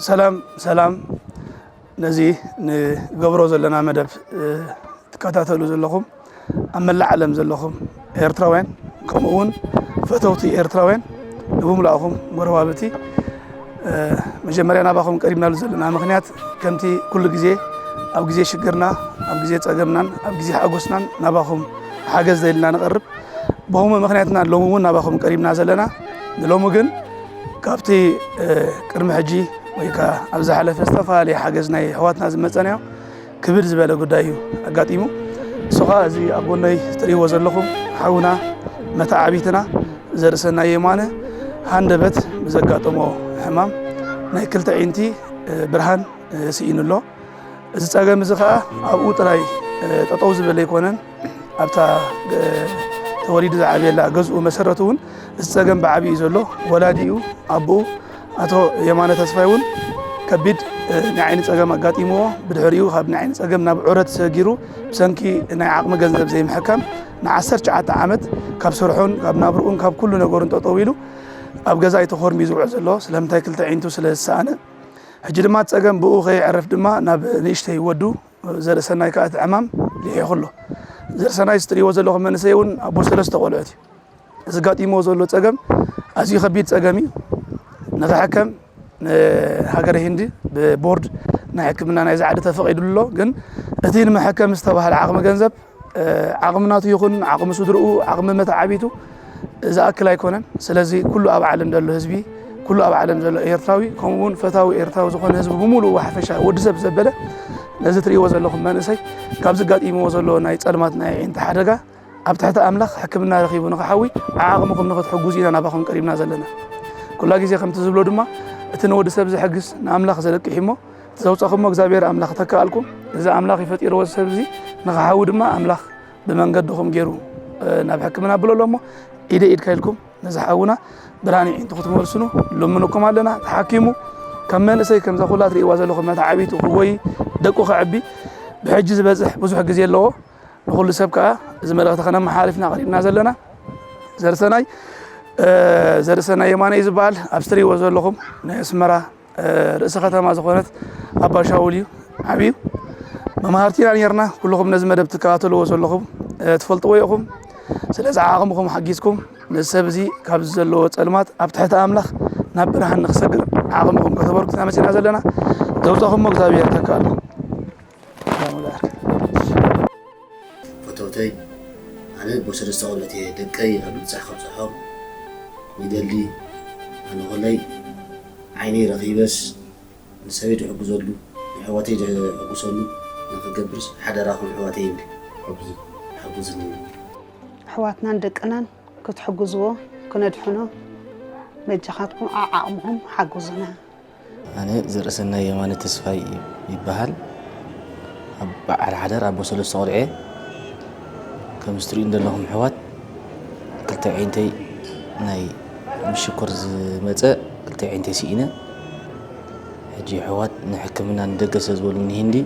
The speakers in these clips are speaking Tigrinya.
ሰላም ሰላም፣ ነዚ ንገብሮ ዘለና መደብ ትከታተሉ ዘለኹም ኣብ መላእ ዓለም ዘለኹም ኤርትራውያን፣ ከምኡ እውን ፈተውቲ ኤርትራውያን ንብምልኣኹም ጎረባብቲ፣ መጀመርያ ናባኹም ቀሪብናሉ ዘለና ምኽንያት፣ ከምቲ ኩሉ ግዜ ኣብ ግዜ ሽግርና፣ ኣብ ግዜ ጸገምናን ኣብ ግዜ ሓጎስናን ናባኹም ሓገዝ ዘይልና ንቐርብ፣ ብኸምኡ ምኽንያትና ሎሚ እውን ናባኹም ቀሪብና ዘለና። ንሎሚ ግን ካብቲ ቅድሚ ሕጂ ወይ ከኣ ኣብ ዝሓለፈ ዝተፈላለየ ሓገዝ ናይ ኣሕዋትና ዝመጸናዮ ክብድ ዝበለ ጉዳይ እዩ ኣጋጢሙ። እሱ ኸኣ እዚ ኣብ ጎነይ እትርእይዎ ዘለኹም ሓውና መተዓቢትና ዘርእሰናይ የማነ ሃንደበት ብዘጋጠሞ ሕማም ናይ ክልተ ኣዒንቲ ብርሃን ስኢኑ ኣሎ። እዚ ጸገም እዚ ኸኣ ኣብኡ ጥራይ ጠጠው ዝበለ ኣይኮነን። ኣብታ ተወሊዱ ዝዓበየላ ገዝኡ መሰረቱ እውን እዚ ጸገም ብዓቢኡ እዩ ዘሎ። ወላዲኡ ኣቦኡ ኣቶ የማነ ተስፋይ እውን ከቢድ ናይ ዓይኒ ጸገም ኣጋጢምዎ፣ ብድሕሪኡ ካብ ናይ ዓይኒ ጸገም ናብ ዑረት ሰጊሩ ብሰንኪ ናይ ዓቕሚ ገንዘብ ዘይምሕካም ንዓሰርተ ትሽዓተ ዓመት ካብ ስርሑን ካብ ናብርኡን ካብ ኩሉ ነገሩን ጠጠው ኢሉ ኣብ ገዛ እዩ ተኾርምዩ ዝውዕል ዘሎ። ስለምንታይ ክልተ ኣዒንቱ ስለ ዝሰኣነ። ሕጂ ድማ ጸገም ብኡ ከየዕርፍ ድማ ናብ ንእሽተይ ወዱ ዘርእሰናይ ከኣ እቲ ዕማም ልሒኹ ኣሎ። ዘርእሰናይ እዚ ትርእይዎ ዘለኹም መንእሰይ እውን ኣቦ ሰለስተ ቆልዑት እዩ። እዚ ኣጋጢምዎ ዘሎ ጸገም ኣዝዩ ከቢድ ጸገም እዩ። ንኽሕከም ንሃገረ ሂንዲ ብቦርድ ናይ ሕክምና ናይዚ ዓዲ ተፈቒዱሉ ኣሎ። ግን እቲ ንመሐከሚ ዝተባህለ ዓቕሚ ገንዘብ ዓቕሚ ናቱ ይኹን ዓቕሚ ስድርኡ ዓቕሚ መተዓቢቱ ዝኣክል ኣይኮነን። ስለዚ ኩሉ ኣብ ዓለም ዘሎ ህዝቢ፣ ኩሉ ኣብ ዓለም ዘሎ ኤርትራዊ፣ ከምኡ እውን ፈታዊ ኤርትራዊ ዝኾነ ህዝቢ ብምሉኡ ሓፈሻ ወዲ ሰብ ዘበለ ነዚ ትርእይዎ ዘለኹም መንእሰይ ካብዚ ኣጋጢምዎ ዘሎ ናይ ጸልማት ናይ ኣዒንቲ ሓደጋ ኣብ ትሕቲ ኣምላኽ ሕክምና ረኺቡ ንኽሓዊ ዓዓቕምኹም ንኽትሕጉዙ ኢና ናባኹም ቀሪብና ዘለና። ኩላ ግዜ ከምቲ ዝብሎ ድማ እቲ ንወዲ ሰብ ዝሕግዝ ንኣምላኽ ዘለቅሕ እሞ እቲ ዘውጻኹሞ እግዚኣብሔር ኣምላኽ ተካኣልኩም። እዚ ኣምላኽ ይፈጢርዎ ሰብ እዚ ንኽሓዊ ድማ ኣምላኽ ብመንገድኹም ገይሩ ናብ ሕክምና ኣብሎ ኣሎ እሞ ኢደ ኢድካ ኢልኩም ነዚ ሓውና ብርሃን ኣዒንቱ ክትመልስኑ ልምንኩም ኣለና። ተሓኪሙ ከም መንእሰይ ከምዛ ኩላ ትርእይዋ ዘለኹም መተዓቢቱ ክጎይ ደቁ ከዕቢ ብሕጂ ዝበጽሕ ብዙሕ ግዜ ኣለዎ። ንኹሉ ሰብ ከኣ እዚ መልእኽቲ ከነመሓላልፍና ቀሪብና ዘለና ዘርሰናይ ዘርሰናይ የማነ እዩ ዝበሃል። ኣብ ትርእይዎ ዘለኹም ናይ ኣስመራ ርእሰ ከተማ ዝኾነት ኣባ ሻውል እዩ ዓብዩ መማህርቲ ኢና ነርና። ኩልኹም ነዚ መደብ ትከታተልዎ ዘለኹም ትፈልጥዎ ኢኹም። ስለዚ ዓቕምኹም ሓጊዝኩም ነዚ ሰብ እዚ ካብዚ ዘለዎ ጸልማት ኣብ ትሕቲ ኣምላኽ ናብ ብርሃን ንኽሰግር ዓቕምኹም ከተበርክቱና መጺና ዘለና። ዘውጻኹሞ እግዚኣብሔር ተካሉ። ፈተውተይ ኣነ ኣቦ ሰለስተ ቆልዑት እየ። ደቀይ ኣብ ምብጻሕ ከብጽሖም ይደሊ። ኣነ ኮለይ ዓይነይ ረኺበስ ንሰበይ ድሕግዘሉ ንሕዋተይ ድሕጉሰሉ ንኽገብርስ ሓደራኹም ኣሕዋተይ ይብል። ሓጉዝኒ። ኣሕዋትናን ደቅናን ክትሕግዝዎ ክነድሕኖ በጃኻትኩም ዓዓቕምኹም ሓግዙና። ኣነ ዘርእሰናይ የማነ ተስፋይ ይበሃል። በዓል ሓዳር ኣቦ ሰለስተ ቆልዑ እየ። ከምዚ ትሪኡ ዘለኹም ኣሕዋት ክልተ ኣዒንተይ ናይ ምስ ሽኮር ዝመፀ ክልተ ኣዒንተይ ስኢነ። ሕጂ ኣሕዋት ንሕክምና ንደገ ስለ ዝበሉኒ ህንዲ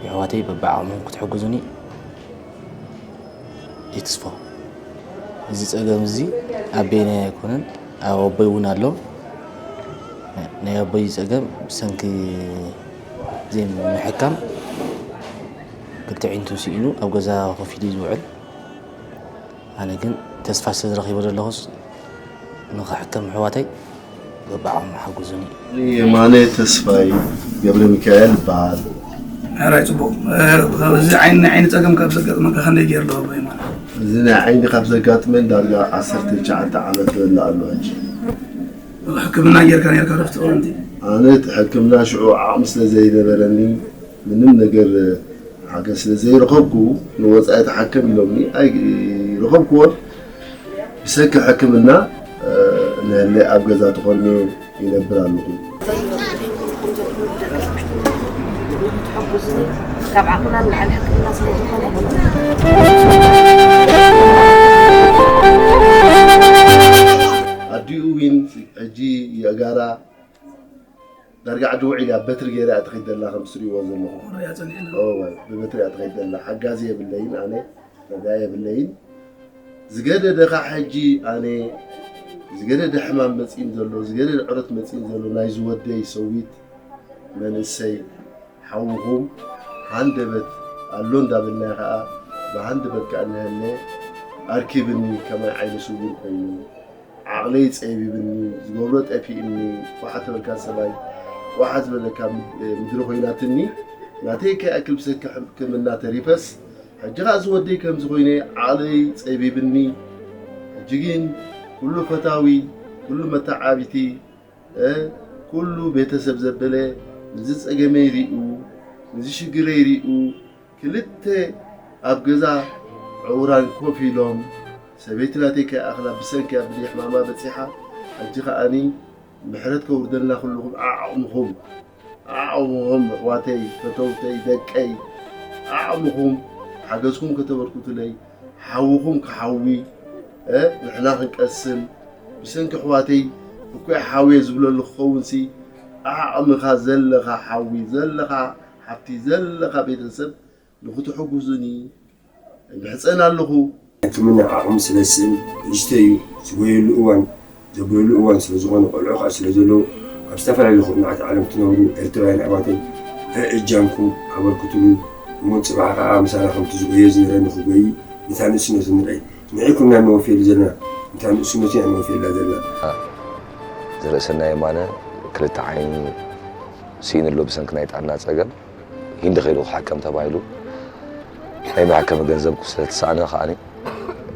ኣሕዋተይ በብዓቕምኹም ክትሕግዙኒ ይትስፎ። እዚ ጸገም እዚ ኣበይ ናይ ኣይኮነን ኣብ ኣቦይ እውን ኣሎ። ናይ ኣቦይ ጸገም ብሰንኪ ዘይምሕካም ክልተ ኣዒንቱ ስኢኑ ኣብ ገዛ ኮፍ ኢሉ እዩ ዝውዕል። ኣነ ግን ተስፋ ስለ ዝረኺበ ዘለኹስ ንኽሕከም ኣሕዋተይ በብዓቕሞም ሓግዙኒ። የማነ ተስፋይ ገብረሚካኤል እበሃል። ሕራይ ጽቡቕ። እዚ ዓይኒ ናይ ዓይኒ ጸገም ካብ ዘጋጥመካ ክንደይ ገይሩ ኣለዎ ኣቦ የማነ? እዚ ናይ ዓይኒ ካብ ዘጋጥመኒ ዳርጋ ዓሰርተ ትሽዓተ ዓመት በላ ኣሎ ሕጂ። ሕክምና ጌርካ ኔርካ ዶ ኣብቲ እዋን እቲ? ኣነ እቲ ሕክምና ሽዑ ዓቕሚ ስለ ዘይነበረኒ ምንም ነገር ሓገዝ ስለ ዘይረኸብኩ ንወጻኢ ተሓከም ኢሎምኒ ኣይረኸብክዎን። ብሰንኪ ሕክምና ንህለይ ኣብ ገዛ ተኾርምየ ይነብር ኣለኹ። ትሕጉስኒ፣ ካብ ዓቕምና ንላዕሊ ሕክምና ስለ ዝኾነ። ኣዲኡ እውን ሕጂ የእጋራ ዳርጋ ዓዲ ውዒል እያ፣ በትሪ ገይራ እያ ትኸይድ ዘላ፣ ከም ትሪእዎ ዘለኹም። እዋ፣ ብበትሪ እያ ትኸይድ ዘላ። ሓጋዚ የብለይን ኣነ፣ ረዳኢ የብለይን። ዝገደደ ኸዓ ሕጂ ኣነ፣ ዝገደደ ሕማም መጺእን ዘሎ፣ ዝገደደ ዕረት መጺእን ዘሎ፣ ናይ ዝወደይ ሰዊት መንእሰይ ሓውኹም ሃንደበት ኣሎ እንዳበልና ኸዓ፣ ብሃንደበት ከኣ እንሀለ ኣርኪብኒ፣ ከማይ ዓይነ ስውር ኮይኑ፣ ዓቕለይ ጸቢብኒ፣ ዝገብሮ ጠፊእኒ፣ ቋሕ ተበልካ ሰማይ፣ ቋሕ ዝበለካ ምድ-፣ ምድሪ ኮይናትኒ፣ ናተይ ከይኣክል ብሰንኪ ሕክምና ተሪፈስ፣ ሕጂ ኸኣ ዝወደይ ከምዚ ኮይነ፣ ዓቕለይ ጸቢብኒ። ሕጂ ግን ኩሉ ፈታዊ፣ ኩሉ መተዓቢቲ፣ እ፣ ኩሉ ቤተሰብ ዘበለ፣ ንዚ ጸገመይ ሪኡ፣ ንዚ ሽግረይ ሪኡ፣ ክልተ ኣብ ገዛ ዕውራን ኮፍ ኢሎም፣ ሰበይቲ ናተይ ከይኣኽላ ብሰንኪ ኣብ ብደይ ሕማማ በጺሓ፣ ሕጂ ከኣኒ ምሕረት ከውርደልና ኩልኹም ዓዓቕምኹም፣ ዓዓቕምኹም ኣሕዋተይ፣ ፈተውተይ፣ ደቀይ፣ ዓዓቕምኹም ሓገዝኩም ከተበርክቱለይ፣ ሓውኹም ክሓዊ፣ እ፣ ንሕና ክንቀስን፣ ብሰንኪ ኣሕዋተይ እኮ ሓውየ ዝብለሉ ክኸውንሲ፣ ዓዓቕምኻ ዘለኻ ሓዊ፣ ዘለኻ ሓብቲ፣ ዘለኻ ቤተሰብ ንኽትሕጉዙኒ እምሕጸን ኣለኹ። ሕክምና ዓቕሚ ስለ ዝስእን ንእሽተይ እዩ። ዝጎየሉ እዋን ዘብለሉ እዋን ስለ ዝኾነ፣ ቆልዑ ከኣ ስለ ዘለዉ፣ ኣብ ዝተፈላለዩ ኩርናዓት ዓለም ትነብሩ ኤርትራውያን ኣሕዋተይ፣ እእጃምኩም ኣበርክቱሉ። እሞ ጽባሕ ከኣ ምሳና ከምቲ ዝጎየ ዝነበረ ንኽጎይ፣ ነታ ንእስነቱ ንርኣይ። ንዒኩም ኢና ንወፍየሉ ዘለና፣ ነታ ንእስነቱ ኢና ንወፍየላ ዘለና። ዘርእሰናይ የማነ ክልተ ዓይኑ ስኢኑ ኣሎ ብሰንኪ ናይ ጥዕና ጸገም። ሂንዲ ከይዱ ክሕከም ተባሂሉ ናይ መሐከሚ ገንዘብ ስለ ተሳእነ ከኣኒ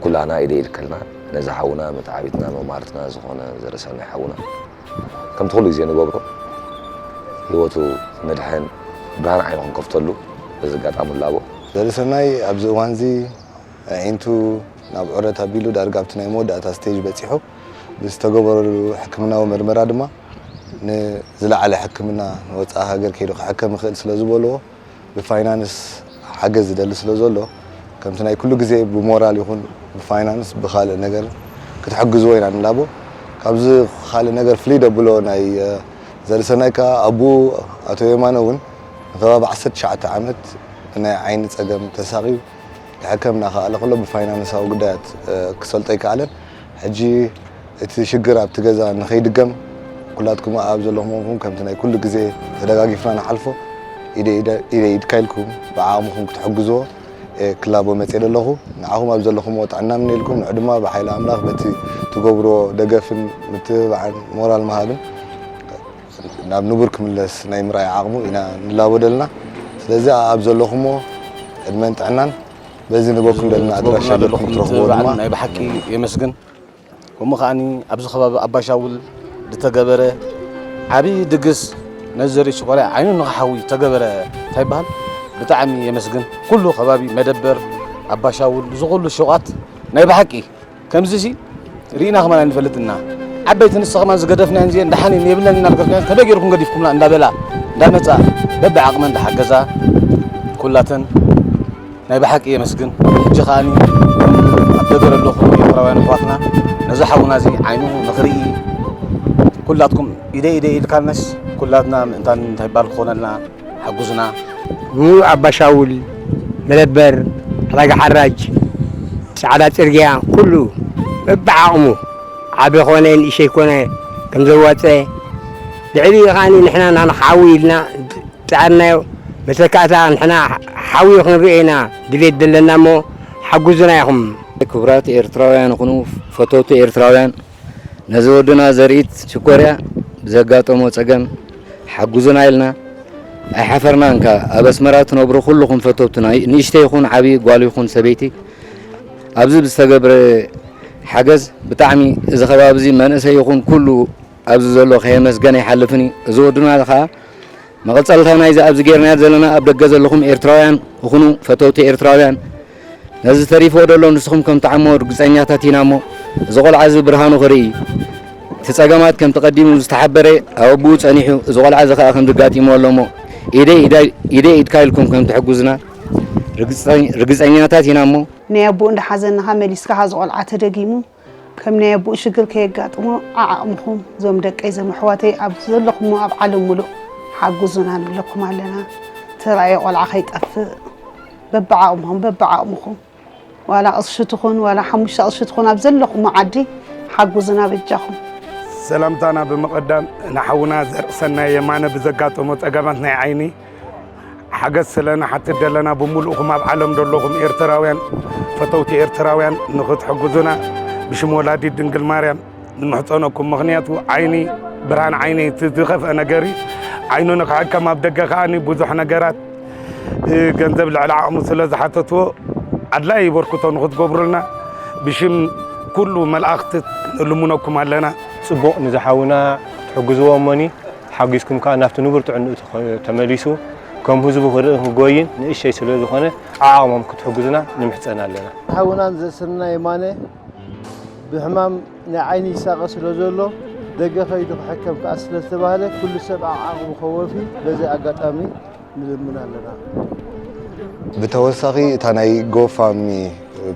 ኩላና ኢደ ኢድ ከልና ነዚ ሓውና መተዓቢትና መማርትና ዝኾነ ዘርእሰናይ ሓውና ከምቲ ኩሉ ግዜ ንገብሮ ህይወቱ ነድሕን ብርሃን ዓይኑ ክንከፍተሉ በዚ ኣጋጣሚ ንላቦ። ዘርእሰናይ ኣብዚ እዋንዚ ኣዒንቱ ናብ ዑረት ኣቢሉ ዳርጋ ኣብቲ ናይ መወዳእታ ስቴጅ በጺሑ ብዝተገበረሉ ሕክምናዊ መርመራ ድማ ንዝለዓለ ሕክምና ንወጻኢ ሃገር ከይዱ ክሕከም ይኽእል ስለ ዝበልዎ ብፋይናንስ ሓገዝ ዝደሊ ስለ ዘሎ ከምቲ ናይ ኩሉ ግዜ ብሞራል ይኹን ብፋይናንስ ብኻልእ ነገር ክትሕግዝዎ ኢና ንላቦ። ካብዚ ካልእ ነገር ፍልይ ደብሎ ናይ ዘርእሰናይ ከኣ ኣቦኡ ኣቶ የማነ እውን ንከባቢ ዓሰርተ ትሽዓተ ዓመት ብናይ ዓይኒ ጸገም ተሳቒዩ ክሕከም እናኸኣለ ከሎ ብፋይናንሳዊ ጉዳያት ክሰልጦ ኣይከኣለን። ሕጂ እቲ ሽግር ኣብቲ ገዛ ንኸይድገም ኩላትኩም ኣብ ዘለኹም ኮንኩም ከምቲ ናይ ኩሉ ግዜ ተደጋጊፍና ንሓልፎ ኢደ ኢደ ኢደ ኢድካ ኢልኩም ብዓቕምኹም ክትሕግዝዎ ክላቦ መፅየ ዘለኹ። ንዓኹም ኣብ ዘለኹምዎ ጥዕና ምንየልኩም። ንዑ ድማ ብሓይሊ ኣምላኽ በቲ ትገብርዎ ደገፍን ምትብባዕን ሞራል ምሃብን ናብ ንቡር ክምለስ ናይ ምርኣይ ዓቕሙ ኢና ንላቦ ደልና። ስለዚ ኣብ ዘለኹሞ ዕድመን ጥዕናን በዚ ንበኩም ደልና ኣድራሻ ዘለኩም ትረኽብዎ ድማ ናይ ብሓቂ የመስግን። ከምኡ ከዓኒ ኣብዚ ከባቢ ኣባሻውል ዝተገበረ ዓብዪ ድግስ ነዚ ዘርኢ ሽኮርያ ዓይኑ ንኽሓዊ ዝተገበረ እንታይ ይበሃል? ብጣዕሚ የመስግን። ኩሉ ከባቢ መደበር ኣባሻውል እዚ ኩሉ ሹቓት ናይ ብሓቂ ከምዚሲ ርኢና ከማን ኣይንፈልጥና። ዓበይቲ ንስኻ ከማን ዝገደፍናየን እዚአን ደሓን እየን የብለን እናልከፍናየን ከመይ ገይርኩም ገዲፍኩምና እንዳበላ እንዳመጻ በብዓቕመን እንዳሓገዛ ኩላተን ናይ ብሓቂ የመስግን። ሕጂ ከኣኒ ኣብ ደገ ዘለኹም ኤርትራውያን ኣሕዋትና ነዚ ሓውና እዚ ዓይኑ ንኽርኢ ኩላትኩም ኢደ ኢደ ኢልካልናስ ኩላትና ምእንታን እንታይ ባል ክኾነልና ሓጉዝና። ምሉእ ኣባሻውል፣ መደበር፣ ዕዳጋ ሓራጅ፣ ጻዕዳ ጽርግያ፣ ኩሉ በብዓቕሙ ዓቢ ኮነ ንእሽተይ ኮነ ከም ዘዋጸ፣ ልዕሊኡ ከኣኒ ንሕና ናና ሓዊ ኢልና ጸዓርናዮ መተካእታ ንሕና ሓዊ ክንርኢ ኢና ድሌት ዘለና እሞ ሓጉዙና ኢኹም። ክቡራት ኤርትራውያን ይኹኑ ፈተውቲ ኤርትራውያን፣ ነዚ ወድና ዘርኢት ሽኮርያ ብዘጋጠሞ ጸገም ሓጉዙና ኢልና ኣይሓፈርናን። ከኣ ኣብ ኣስመራ ትነብሩ ኩልኹም ፈተውትና፣ ንእሽተይ ይኹን ዓቢ፣ ጓል ይኹን ሰበይቲ፣ ኣብዚ ብዝተገብረ ሓገዝ ብጣዕሚ እዚ ከባቢ እዚ መንእሰይ ይኹን ኩሉ ኣብዚ ዘሎ ከየመስገነ ኣይሓልፍን እዩ። እዚ ወድና ከኣ መቐጸልታ ናይዚ ኣብዚ ጌርናዮ ዘለና ኣብ ደገ ዘለኹም ኤርትራውያን ይኹኑ ፈተውቲ ኤርትራውያን፣ ነዚ ተሪፍዎ ዘሎ ንስኹም ከም ትዓሞ ርግጸኛታት ኢና እሞ፣ እዚ ቆልዓ እዚ ብርሃኑ ክርኢ፣ እቲ ጸገማት ከምቲ ቀዲሙ ዝተሓበረ ኣብ ኣቦኡ ጸኒሑ፣ እዚ ቆልዓ እዚ ከኣ ከምዚ ኣጋጢምዎ ኣሎ እሞ፣ ኢደይ ኢደይ ኢደይ ኢድካ ኢልኩም ከም ትሕግዙና ርግጸኝ- ርግጸኛታት ኢና እሞ። ናይ ኣቦኡ እንዳ ሓዘንኻ መሊስካ፣ እዚ ቆልዓ ተደጊሙ ከም ናይ ኣቦኡ ሽግር ከየጋጥሞ ዓዓቕምኹም፣ እዞም ደቀይ፣ እዞም ኣሕዋተይ ኣብ ዘለኹሞ ኣብ ዓለም ሙሉእ ሓግዙና ንብለኩም ኣለና። ተራእዮ ቆልዓ ከይጠፍእ በብዓቕምኹም በብዓቕምኹም፣ ዋላ ቅርሺ ትኹን ዋላ ሓሙሽተ ቅርሺ ትኹን፣ ኣብ ዘለኹሞ ዓዲ ሓግዙና በጃኹም። ሰላምታና ብምቕዳም ንሓውና ዘርእሰናይ የማነ ብዘጋጠሞ ጸገማት ናይ ዓይኒ ሓገዝ ስለ ንሓትት ደለና፣ ብምሉእኹም ኣብ ዓለም ዘለኹም ኤርትራውያን፣ ፈተውቲ ኤርትራውያን ንኽትሕግዙና ብሽም ወላዲት ድንግል ማርያም ንምሕጸነኩም። ምኽንያቱ ዓይኒ፣ ብርሃን ዓይኒ እቲ ዝኸፍአ ነገር እዩ። ዓይኑ ንኽሕከም ኣብ ደገ ከኣ ብዙሕ ነገራት፣ እ፣ ገንዘብ ልዕሊ ዓቕሙ ስለ ዝሓተትዎ፣ ኣድላዪ በርክቶ ንኽትገብሩልና ብሽም ኩሉ መላእኽቲ ንልምነኩም ኣለና። ጽቡቕ፣ ንዝሓውና ክትሕግዝዎ እሞኒ፣ ሓጊዝኩም ከኣ ናብቲ ንቡር ጥዕንኡ ተኸ- ተመሊሱ ከም ህዝቡ ክርኢ ክጎይን ንእሽተይ ስለ ዝኾነ፣ ዓዓቕሞም ክትሕግዙና ንምሕጸን ኣለና። ሓውናን ዘስርና የማነ ብሕማም ናይ ዓይኒ ይሳቐ ስለ ዘሎ፣ ደገ ከይዱ ክሕከም ከኣ ስለ ዝተባህለ፣ ኩሉ ሰብ ዓዓቕሙ ከወፊ በዚ ኣጋጣሚ ንልምን ኣለና። ብተወሳኺ እታ ናይ ጎፋሚ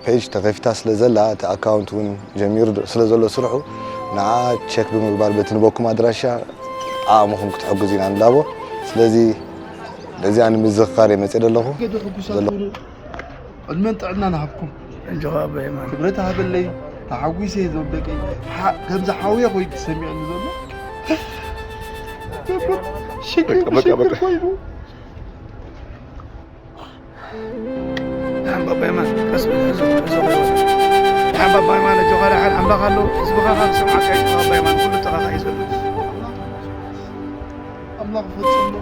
ፔጅ ተኸፊታ ስለ ዘላ፣ እቲ ኣካውንት እውን ጀሚሩ ስለ ዘሎ ስርሑ፣ ንዓ ቸክ ብምግባር በቲ ንበኩም ኣድራሻ ዓቕምኹም ክትሕግዙ ኢና ንላቦ። ስለዚ ነዚኣ ንምዝኽኻር እየ መፅእ ዘለኹ። ገዱ ሕጉሳት ዘለኹ። ኩኑ። ዕድመን ጥዕናን ሃብኩም። ኣጆኻ ኣቦ የማነ። ክብረት ሃበለይ። ተሓጒሰ እየ ዞም ደቀይ። ሓ- ከምዚ ሓውየ ኮይኑ ተሰሚዕኒ ዘሎ። ሽግር በቃ፣ በቃ፣ ብሽግር በቃ። ኮይኑ። ሓምባባ የማነ፣ ቀስ በል፣ ሕዞ፣ ሕዞ፣ ሕዞ። ሓምባባ የማነ፣ ኣጆኻ ደሓን፣ ኣምላኽ ኣሎ፣ ህዝብኻ ካብ ዝሰምዓካ እዩ፣ ሓምባባ የማነ፣ ኩሉ ጥቓኻ እዩ ዘሎ። ኣምላኽ ፈጽሞ።